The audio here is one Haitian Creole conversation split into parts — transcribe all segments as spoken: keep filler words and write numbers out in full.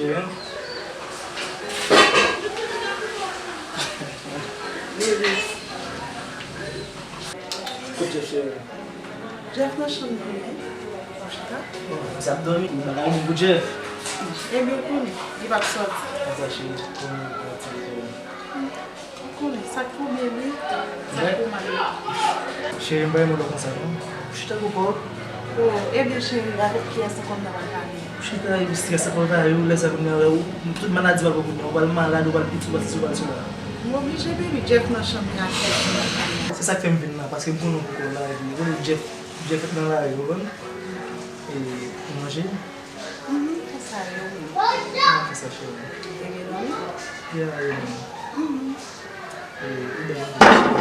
Kote Jeff, cheri? Jeff nan chanm li, wi. W ap chita? Bon, sa ap dòmi, m pa ka vin pou Jeff. Ebyen, ou konnen, li p ap sòti. Konsa, cheri, konnen w ap sòti. Ou konnen sa k pou byen, wi. Sa k pou mal. Cheri, m pa renmen w konsa, non. Ou chita pou kò w. Oh, ebyen, cheri, avèk kiyès ou konn nan pale? Ou chita, epi strès ap anvayi w, lè sa kounye a, ou, tout maladi w ap pran kounye a, ou pral malad, ou pral piti, ou pral sesi, ou pral sela. M oblije, baby, Jeff nan chanm li ak kèk moun. Se sa k fè m vin la, paske m konnen w poko lave. Ou konnen Jeff, Jeff nan lari, ou konprann? E, ou manje? Mhm, fè sa yo, wi. Mwen fè sa, cheri. Ebyen, non? Yeah, yeah, man. Mhm. E, ou bèl anpil, cheri.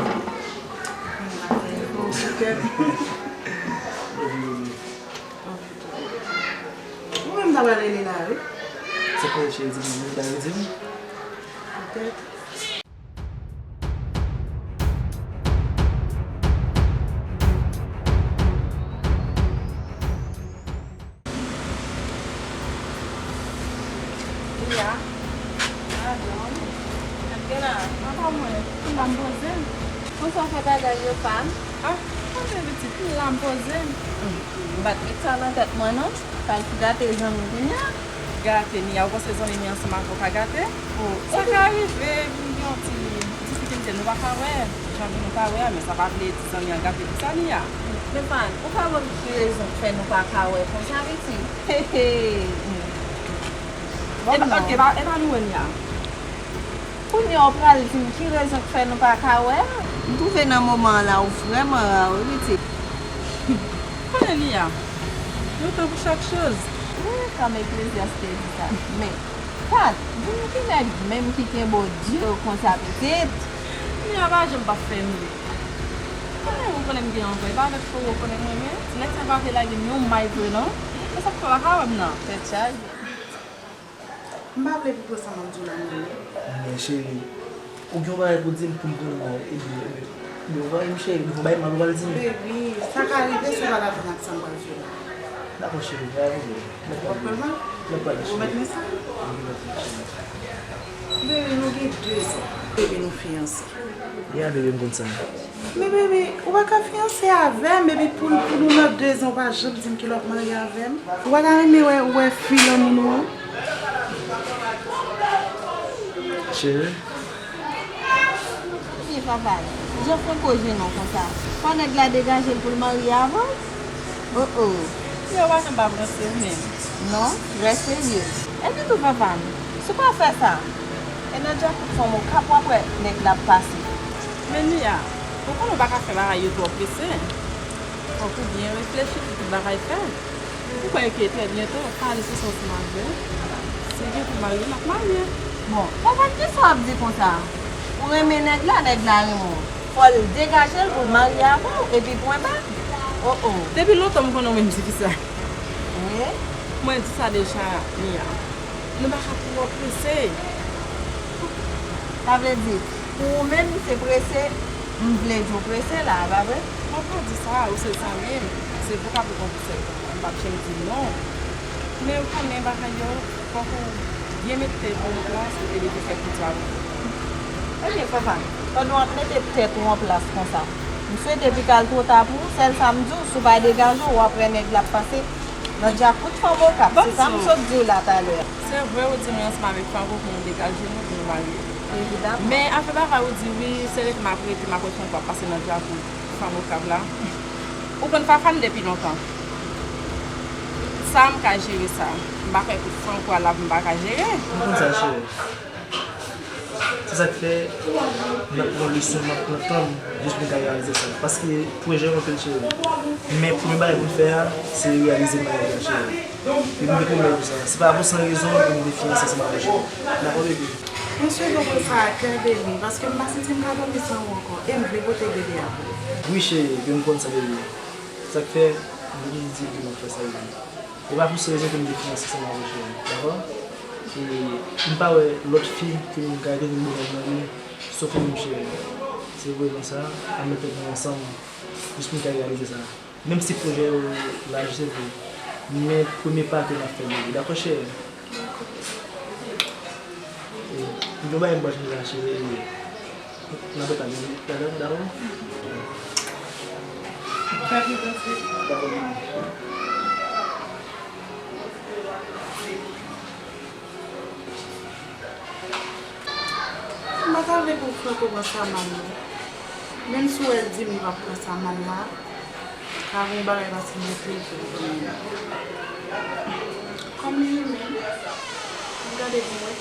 Mwen la fè pou kè. Love you, baby. Ou menm ta pral rele la, wi. Se pou cheri di m, ou ta rele di m. Petèt. Lia, madam, gad gen la, papa mwen, m la m poze m. Konsa w fè bagay yo, pa m? Ah, konnen pitit, m la m poze m. M pa t met sa nan tèt mwen, non. Kal pou gate zanmi kounye a. Gate, Nia, ou panse zanmi mi ansanm avè w ka gate? Oh, sa ka rive, vin gen yon ti difikilte, nou pa ka wè. Jan nou pa wè a, men sa pa vle di zanmi an gate pou sa, Nia. Stefan, ou ka ban m ki rezon k fè nou pa ka wè konsa, pitit? He, he. Bon, e pa, non. Ok, e pa, e pa nou wè, Nia. Kounye a w pral di m ki rezon k fè nou pa ka wè m? M twouve nan moman an la ou vrèman ra wi pitit. Konnen li a. Yon tan pou chak choz. Wi, kòm Eklezyas te di sa. Men, Pat, di m ki nèg menm ki kenbe w di w konsa pitit? Li a pa janm p ap fè m ri. Konnen ou konnen m gen anvè, e pa avèk fo ou konnen mwen men. Ti nèg sa pa vle lage m yon may vre non. E sa k fè w pa ka wè m nan. Tèt chaje. M pa vle pou pwosan m ap di w la non. Men cheri, ou gen yon bagay pou di m pou m konnen bagay. Ebyen, ebyen, devan m cheri, devan bay mal ou pral di m. Baby, sa ka rive si w pa dakò ak sa m pral di w la. Dakò cheri, pa gen pwoblèm. Mèt pale. Ou mèt men sa? Wi, mèt men cheri. Baby, nou gen de zan. Baby, nou fiyanse. Ya, baby, m konn sa. Men baby, ou pa ka fiyanse avè m, epi pou, pou nou nan de zan, ou pa janm di m kilè w ap marye avè m. Ou pa ta renmen wè, wè fi lanmou nou an? Cheri. Ebyen, papa, jan Franco jennen w konsa, fò nèg la degaje l pou l marye avè w? Oh, oh. Yo pa janm pa pran serye menm. Non, trè serye. Epi tou, papa m, si w pa fè sa, e nan djakout fanm Okap w ap wè nèg la ap pase. Men Nia, ou konnen w pa ka fè bagay yo twò prese. Fòk ou byen reflechi pou tout bagay fèt. Ou kwè ke trè byento, Paris se sòti mache? Si gen pou marye, n ap marye. Bon, papa m, kisa w ap di konsa? Ou renmen nèg la, nèg la renmen w. Fò l degaje l pou l marye avè w, epi pwen ba. Oh, oh. Depi lontan m konnen w menm di ki sa. Wi. Mwen di sa deja, Nia. Nou pa ka twò prese. Sa vle di, pou ou menm, se prese, m vle di w prese la, pa vre? Mwen pa di sa, ou se zanmi m. Se vokab ou konn pou sèl zanmi m, m p ap janm di non. Men ou konnen bagay yo, fòk ou byen met tèt ou an plas pou ede pou fè kout travay. Ebyen, Fafan, pandan w ap mete tèt ou an plas konsa, m swete pi ka l twò ta pou ou, sèl sa m di w, si w pa degaje w, w ap wè nèg la ap pase nan djakout fanm Okap. Se sa m sot di w la talè a. Se vre, ou di mwen ansanm avèk Franco pou nou degaje nou, pou nou marye. Evidaman. Men afè bagay ou di wi, se rete m ap rete, m ap wè Franco ap pase nan djakout fanm Okap la. Ou konn Fafan depi lontan. Sa m ka jere sa. M pa kwè ke Franco a la pou m pa ka jere. M konn sa, cheri. Se sa k fè n ap pran leson, n ap pran tan n jis pou n ka reyalize sa. Paske pwojè yo anpil, cheri. Men premye bagay pou n fè a, se reyalize maryaj la, cheri. Epi m te pwomèt ou sa. Se pa pou san rezon pou m te fiyanse ansanm avèk ou. Dakò, bebe? Mwen swete w pran sa a kè, bebe, paske m pa santi m ka dòmi san ou ankò. E m vle pote bebe a pou ou. Wi, cheri, ke m konn sa, bebe. Sa k fè m te toujou di ke m ap fè sa, bebe. E pa pou se rezon ke m te fiyanse ansanm avè w, cheri, dakò? E m pa wè lòt fi ke m ka rete vin bonè nan vi m, sof ou menm, cheri. Se pou rezon sa a, ann met tèt nou ansanm, jis pou n ka reyalize sa. Menm si pwojè yo laj, se vre, men premye pa ke n ap fè, bebe, dakò, cheri? Yon bagay m panse la, se, n ap pale ladan, dakò? Dakò, manmi. M pa ta vle pou Franco pran sa mal non. Menm si w wè l di m li p ap pran sa mal la, ka gen yon bagay pa ti mete pou l. Kòm li renmen m, m gade pou m wè.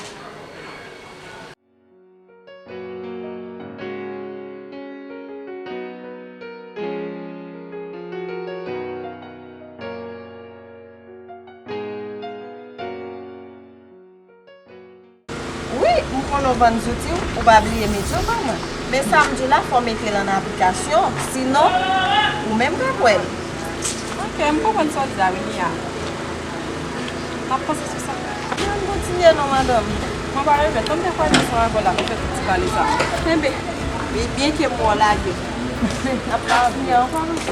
Wi, m konnen w vann zouti w, ou pa bliye met yo ban mwen. Men sa m di w la, fò w mete l ann aplikasyon, sinon, ou menm p ap wè l. Ok, m konprann sa w di a wi, Mia. M ap panse sou sa. Ann kontinye non, madanm. Mwen pa regrèt, kòm te kwè nan sa avè w la, m fè tout ti pale sa. Enben, e byen ke m wè w lage. N ap kontinye ankò.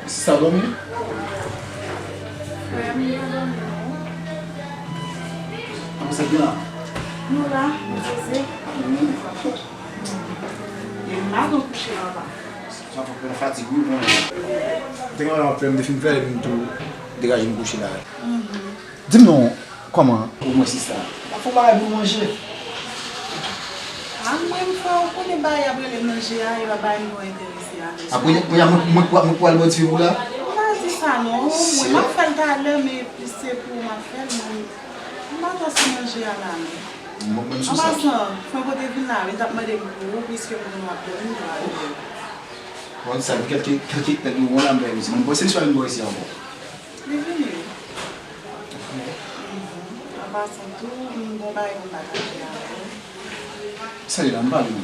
Sista w dòmi? Frè m, m pa dòmi non. Kòman sa k gen la? Nou la, nou poze. Hmm. E m pa gen kouche anba. Sa fè m fatig wi, bon. Te gen yon bagay m ap fè, m te fin fè l, epi m tou degaje m kouche la. Mhm. Di m non, kòman? Omwen sista. Pa fè yon bagay pou manje. A mwen, m fè, ou konnen bagay y ap rele manje a, e pa bagay m twò enterese avè l. A, kounye a, kounye a, mwen, mwen, mwen, mwen pral modifiye pou la? M pa di sa non. Mwen, m ap fè l talè, men plis se pou ou m ap fè l, mwen, m pa twò sou manje a la, non. Mwen, mwen sou sa. An pasan, Franco te vin la, li t ap mande m pou ou, piske m konnen w ap dòmi, m pral fè l. Bon, sa, kèlke, kèlke tan nou wè la, m pa wè misye. Mwen, bon, se li swa vin bò isi ankò. Li vini wi. Mhm. An pasan tou, m gon bagay pou m pataje avè w. Sa li la, m pale wi.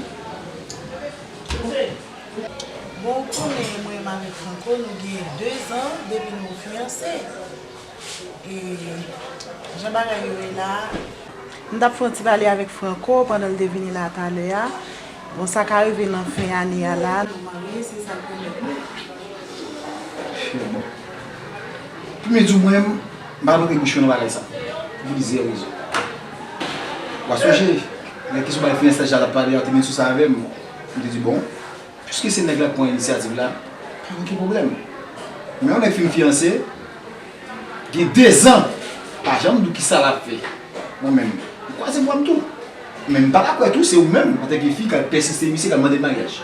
Bon, ou konnen mwen menm avèk Franco, nou gen dezan depi nou fiyanse. E jan bagay yo ye la, m t ap fè yon ti pale avèk Franco pandan l te vini la talè a. Bon, sa ka rive nan fen ane a la, nou marye, se sa l pwomèt mwen. Bon. Pou m di w mwen, m pa t rantre bouch mwen nan bagay sa. Pou plizyè rezon. W a sonje, nan kesyon bagay finans la, Jal ap pale a, te vin sou sa avè m. M te di, bon, piske se nèg la k pran inisyativ la, pa gen okenn pwoblèm. Men yon nèg fin fiyanse, gen dezan, pa janm di w kisa l ap fè. Mwen menm, m kwaze bra m tou. Men m pa ka kwè tou se ou menm, antanke fi, k al pèsiste misye, k al mande l maryaj.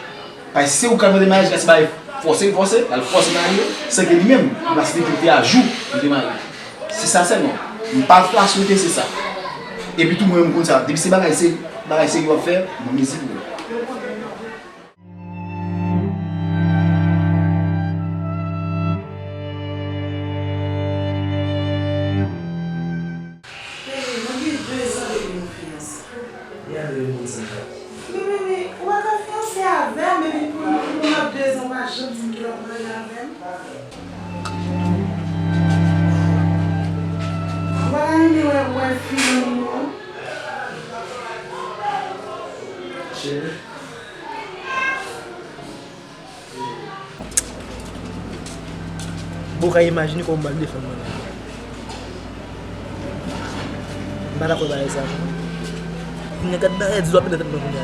Paske si se ou k al mande maryaj, la se bagay fòse, fòse, l al fòse marye, san ke li menm, li pa site pou l te ajou pou l te marye. Se sa sèlman. M pa ta swete se sa. Epi tou mwen menm m konn sa, depi se bagay se, bagay serye w ap fè, mwen mezi pou ou. Bebe, nou gen dezan depi nou fiyanse. Gade yon moun sa. Men, men, men, ou pa ka fiyanse avè m, epi pou, pou nou ap dezan, ou pa janm di m ki lè w ap marye avè m. Ou pa ka renmen wè, wè fi nan nou an. Cheri. Bon, w ka imajine kòman m pral defann mwen la. M pa dakò bagay sa non. Kounye a gad bagay di w ap pete tèt mwen kounye a.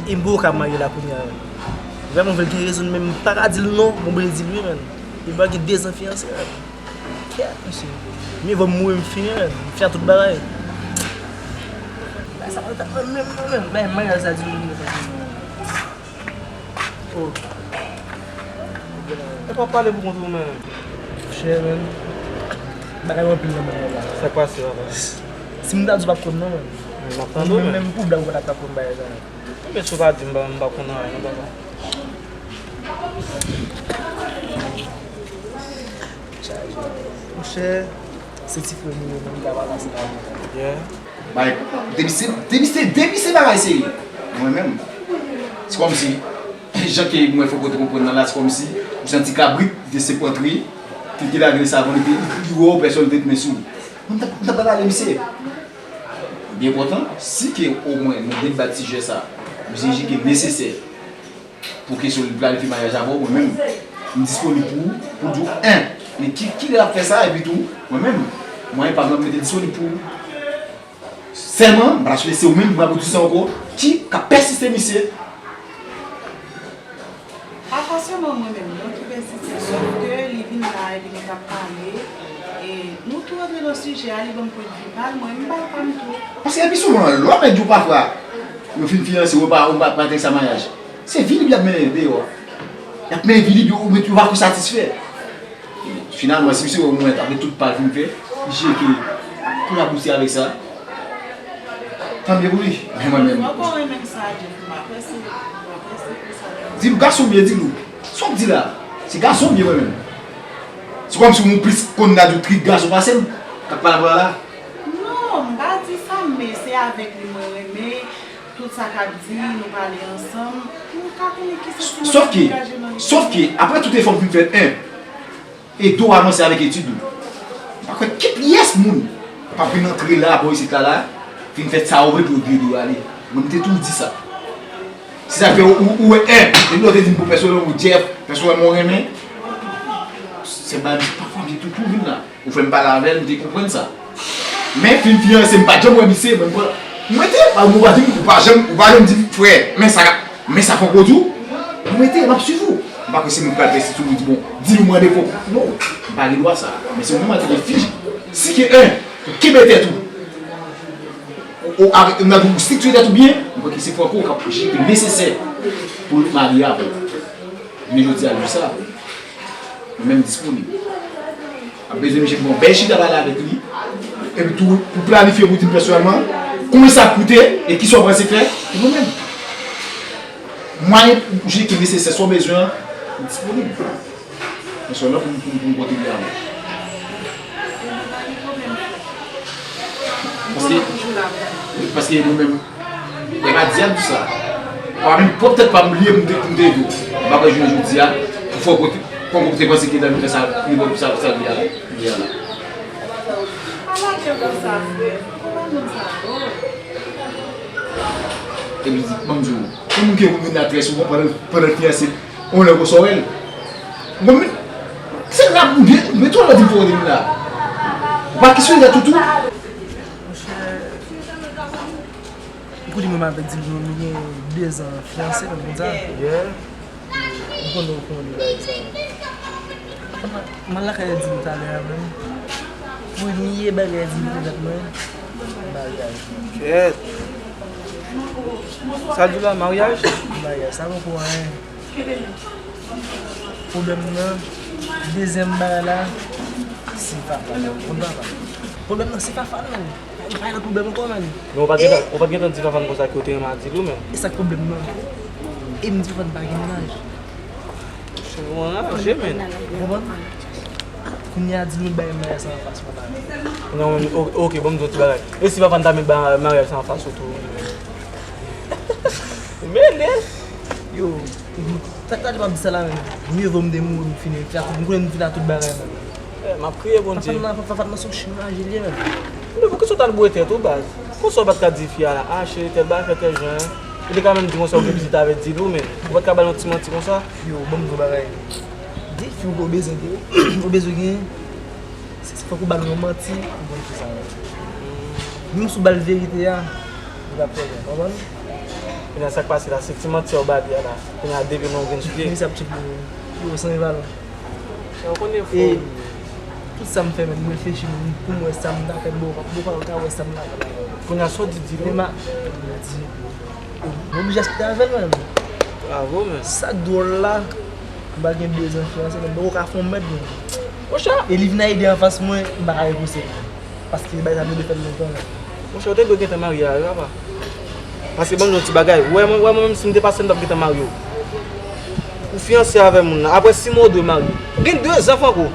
E m poko ka marye la kounye a. Vrèman, m vle l gen rezon, men m pa ka di l non, m oblije di l wi, menn. E m pa gen dezan fiyanse, menn. Kèt, mesye. Mye vo m mouri, m fini, menn. M fè tout bagay. Bagay sa pa ta menm non, menn. Bagay maryaj la di nou, nou pa di non. Oh. Epa w pale pou kont ou menm. Chè, menn. Bagay anpil nan mond la. Sa k pase, papa? Si m ta di w p ap kwè m non, menn. M ap tande w, men. Menm pou blag ou pa t ap pran bagay sa non. Men si w pa di m, m pa, m pa konn anyen non, papa. Monchè, se ti frè m li ye, men li pa pase la. Yeah. Bay, depi se, depi se, depi se bagay serye. Mwen menm, se kòmsi, jan ke mwen fè kote konprann nan la, se kòmsi ou se yon ti kabrit, li te se antre, te, te lage nan savann, li te, li wè w, pèsonn te tounen sou ou. Mwen, m t ap, m t ap pale misye. Byen kontan, si ke omwen nou debat sijè sa, misye jije ke nesesè pou ke sou li planifye maryaj avè w, mwen menm, m disponib pou, pou di w, en, men ki, ki lè l ap fè sa, epi tou, mwen menm, mwen pa m ap mete disponib pou ou. Sèlman, m pa ta swete se ou menm, m pa pou di sa ankò, ki ka pèsiste misye. Pa fòseman mwen menm non ki pèsiste, sòf ke li vin la epi nou t ap pale, e nou tou rantre nan sijè a, li ban m pwennvi pa l, mwen m ba l pa m tou. Paske pi souvan, lè w ap di w pafwa, yo fin fiyanse, yo pa, yo pa, pa te sa maryaj. Se vilip y ap mennen deyò a. Y ap mennen vilip, yo, yo pa kou satisfè. Finalman, si misye wè mwen, apre tout pa l fin fè, li jije ke pou l abouti avèk sa, tanbyen pou li. Men mwen menm. Mwen pa renmen sa, Jeff, m pa prese, m pa prese pou sa. Di m gason m ye, di nou. Sa w ap di la? Se gason m ye, mwen menm. Se kòmsi ou plis konn radyo trik gason pase m k ap pale avè w la. Non, m pa di sa, men se avèk li mwen renmen. Tout sa k ap di, nou pale ansanm, nou ka konnen ki santiman k ap degaje nan li. Sòf ke, sòf ke, apre tout efò m fin fè, en, e do w avanse avèk etid ou. M pa kwè ki pyès moun k ap vin antre la, bò isit la, la, vin fè sa yo vle pou yo vire do yo ale. Mwen, m te toujou di sa. Se sa k fè ou, ou, ou wè, en, depi lè w te di m pou pèsonèl, ou Jeff, pèsonèl mwen renmen. Se bagay, pafwa, m te toujou vin la. Ou fè m pale avè l, m te konprann sa. Men, fin fiyanse, m pa t janm wè misye, men m pa, m rete, pa, ou pa di m, ou pa janm, ou pa janm di m, frè, men sa, men sa fòk ou di w. M rete, m ap swiv ou. M pa kwè se mwen k pral pèsiste ou di, bon, di nou mande fòk. Non, m pa gen dwa sa. Men se ou menm an tanke fi, si ke, en, ou kenbe tèt ou, ou, ou, avèk, m ap di w, ou estrikti tèt ou byen, m kwè ke se Franco k ap jije ke nesesè pou l marye avè w. Men jodi a, l di sa. Mwen menm disponib. M ap bezwen misye pou yon bèl chita pale avèk li. Epi tou, pou planifye pou di m pèsonèlman, konbyen sa ap koute, e kisa w panse fè, e mwen menm. Mwayen pou jere ki nesesè, sa w bezwen an, m disponib. Pèsonèlman pou m, pou m, pou m kontribye avè w. Paske, wi, paske mwen menm, e pa di a di sa. Pa menm pwòp tèt pa m li ye pou m te, pou m te di w. M pa kwè jounen jodi a, pou fè w kote, kòm ou te panse ke nan mitan sa, li bon pou sa, sa li a, li a la. Epi, ban m di w, yon moun ki yon moun atrès ou pandan, pandan l fiyanse, yon lè konsa w wè l. Bon, men, se la pou byen, men tou lè di m fò de m la. Ou pa ki sou lè toutou. Monchè, ou konnen mwen avèk Dilou, nou gen dezan fiyanse, konn konn sa. Yeah. Ou konnen, ou konnen bagay sa. M al lakay Dilou talè a menm. Premye bagay Dilou te fè mwen, maryaj. Kèt. Sa di la, maryaj? Maryaj, sa poko anyen. Pwoblèm nan, dezyèm bagay la, se Fafa. Konn Fafa. Pwoblèm nan, se Fafa, menn. Li pa nan pwoblèm ankò, menn. Men ou pa t gentan, ou pa t gentan di Fafa konsa ke ou te renmen ak Dilou, menn. E sa k pwoblèm nan. E m di Fafa pa gen mennaj. Ou anraje, menn. Ou konprann? Kounye a, Dilou bay maryaj sa anfas, papa. Non, men, o-, ok, bon, m di yon ti bagay. E si Fafa ta met ba-, maryaj sa anfas ou tou? Mele! Yo, sa k ta di m ap di sa la menm? Mye vo m te mouri, m fini, m fè tout, m konnen m fini ak tout bagay menm. Eh, m ap kriye, Bondye. Fafa nan, Fafa nan se yon chimajin li ye menm. Men poukisa w t al boure tèt ou, baz? Konsa w pa t ka di fi a la, achte tèl bagay, fè tèl jan. Ou te ka menm di konsa ou gen pitit avè Dilou, men ou pa t ka ba l yon ti manti konsa? Yo, ban m di w bagay. De fi ou bezwen, ou bezwen gen. Se, se fòk ou ba l yon manti pou konn kisa. Menm si w ba l verite a, li p ap fè byen, konprann? Kounye a sa k pase la, se ti manti a w ba li a la. Kounye a depi nou gen sou pye. Misye ap tcheke yo san eval. Ou konnen fò. E tout sa m fè menm, m reflechi menm, pou m wè sa m ta fè, bon, bon, pa ka wè sa m ta fè la. Kounye a sa w di, di li. Men m di, m oblije aksepte avè l menm. Bravo, men. Sa k dwòl la, m pa gen dezan fiyanse, men m poko ka fè yon mèt, men. Monchè! E li vin a ide anfas mwen, m pa ka repouse l. Paske bagay sa m te dwe fè l lontan, men. Monchè, ou te dwe gentan marye a wi, papa. Paske ban m di yon ti bagay. Ou wè mwen, ou wè mwen, menm si m te pase, m t ap gentan marye w. Ou fiyanse avè moun nan. Apre sis mwa, ou dwe marye. Ou gen de zan, Franco.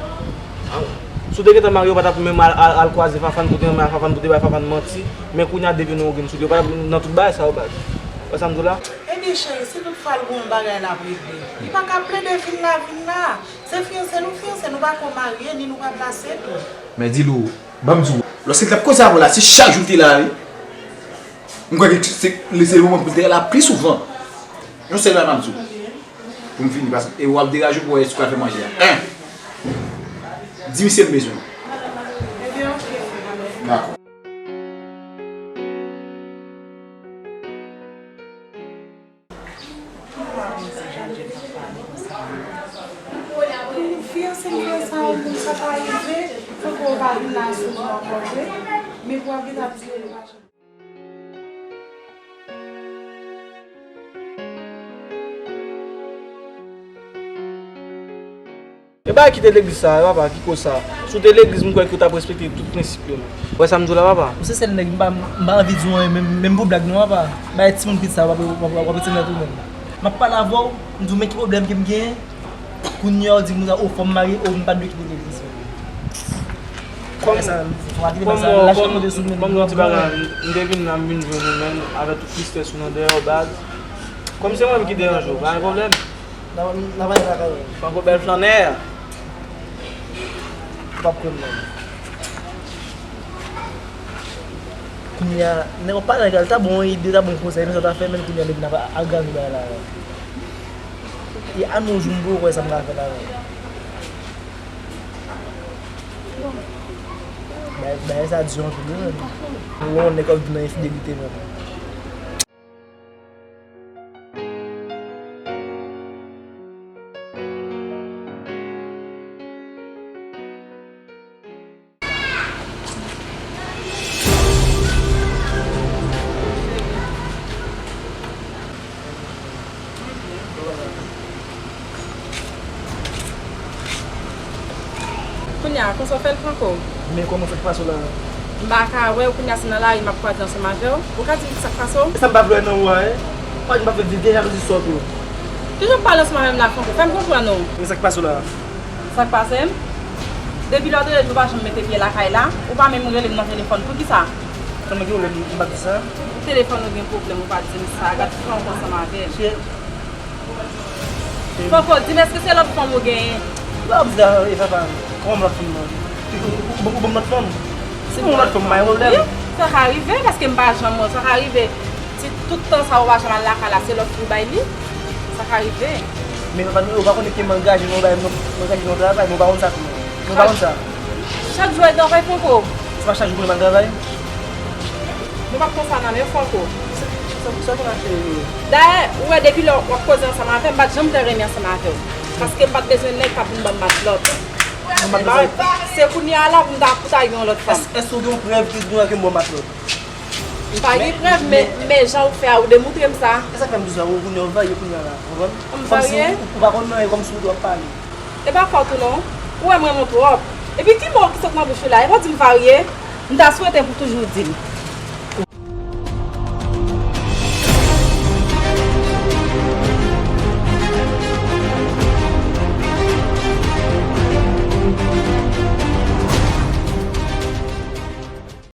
Si w te gentan marye, ou pa t ap menm al, al, al kwaze Fafane pou te renmen ak Fafane, pou te bay Fafane manti. Men kounye a, depi nou gen sou li, ou pa t ap nan tout bagay sa yo, baz. Ou wè sa m di w la? Ebyen, cheri, si toutfwa l gen yon bagay l ap regle, li pa ka plede vin la, vin la. Se fiyanse nou fiyanse, nou pa ko marye, ni nou pa plase tou. Men di l ou, ban m di w, lòske l t ap koze avè w la, se chak jou l te la, wi. M kwè ke se, se, se moman pou l te la pi souvan. Yon sèl bagay m ap di w. Pou m fini, paske e w ap deranje w pou wè si w ka fè manje a. En. Di misye m bezwen. Ebyen, oke, frè. Dakò. Fiyanse m fiyanse a yon moun, sa pa rive, fòk ou pa vin la souvan ankò vre, men pou ap gen ap dire li pa janm. E bagay kite legliz sa, papa, ki koz sa. Si w te legliz, m kwè ke w t ap respekte tout prensip yo, non. Ou wè sa m di w la, papa? Ou se sèl nèg, m pa, m pa anvi di w anyen, menm, menm pou blag, non, papa. Bay timoun pit sa, w ap, w ap, w ap retire nèt ou menm. M ap pale avè w, m di w, men ki pwoblèm ke m genyen. Kounye a, w di m konsa, o, fò m marye, o, m pa dwe kite legliz. Kòm, kòm, kòm, kòm m di yon ti bagay, m te vin la, m vin jwenn ou menm, avèk tout tristès ou nan dèyè w, baz. Kòm se mwen menm ki deranje w, pa gen pwoblèm. N a, n a pale lakay ou. Franco bèl flannè. Ou p ap kwè m non. Kounye a, nèg w ap pale ak li, ta bon ide, ta bon konsèy, men sa w ta fè, men kounye a, depi n ap agrave bagay la. E a nou jou, m poko kwè sa m ka fè la. Bagay, bagay sa di anpil, wi, menm. Yon nèg k ap viv nan enfidelite, menm. Kounye a, konsa w fè l, Franco? Men kòman sa k pase w la? M pa ka wè w, kounye a se nan lari m ap kwaze ansanm avè w. Ou ka di m ki sa k pase w? E sa m pa vle wè nan ou a, en. Ou pa di m pa vle di de jalouzi sòt ou. Kijan w pale ansanm avè m la, Franco? Fè m konprann ou. Men sa k pase w la? Sa k pase m? Depi lè w te rele m, ou pa janm mete pye lakay la, ou pa menm rele m nan telefòn. Poukisa? Kòman ki pwoblèm m pa di sa? Telefòn ou gen pwoblèm, ou pa di m sa. Gad fè w ansanm avè m. Franco, di m, èske se lòt fanm ou genyen? Ou pa di sa, e papa, kòman lòt fanm nan? Ou, ou, ou, ou ban m lòt fanm? Si m ban w lòt fanm, m pa gen pwoblèm. Wi, sa ka rive, paske m pa janm wè w, sa ka rive. Si tout tan sa ou pa janm al lakay la, se lòt fi ou bay li, sa ka rive. Men papa, ou pa konnen ke m angaje nan yon bagay, m angaje nan yon travay, men ou pa konn sa tou. Men ou pa konn sa. Chak jou w al travay, Franco? Se pa chak jou pou m al travay. Nou p ap konsa nan men Franco. Sa, sa, sa pou n achte yo? Dayè, ou wè depi lè w ap koze ansanm avè m, m pa t janm te renmen ansanm avè w. Paske m pa t bezwen nèg k ap vin ban m matlòt. Ban m matlòt? Se kounye a la pou m ta, pou ta gen yon lòt fanm. Èske, èske w gen yon prèv ke, ke m ban w matlòt? M pa gen prèv, men, men jan w fè a, ou demoutre m sa. E sa k fè m di w sa, ou kounye a w varye kounye a la, ou konprann? M varye? Kòmsi ou, ou pa konn anyen, kòmsi ou t ap pale. E pa fòt ou non. Ou wè m renmen w twòp. Epi ki mo ki sot nan bouch ou la? E pa di m varye. M ta swete pou toujou di m.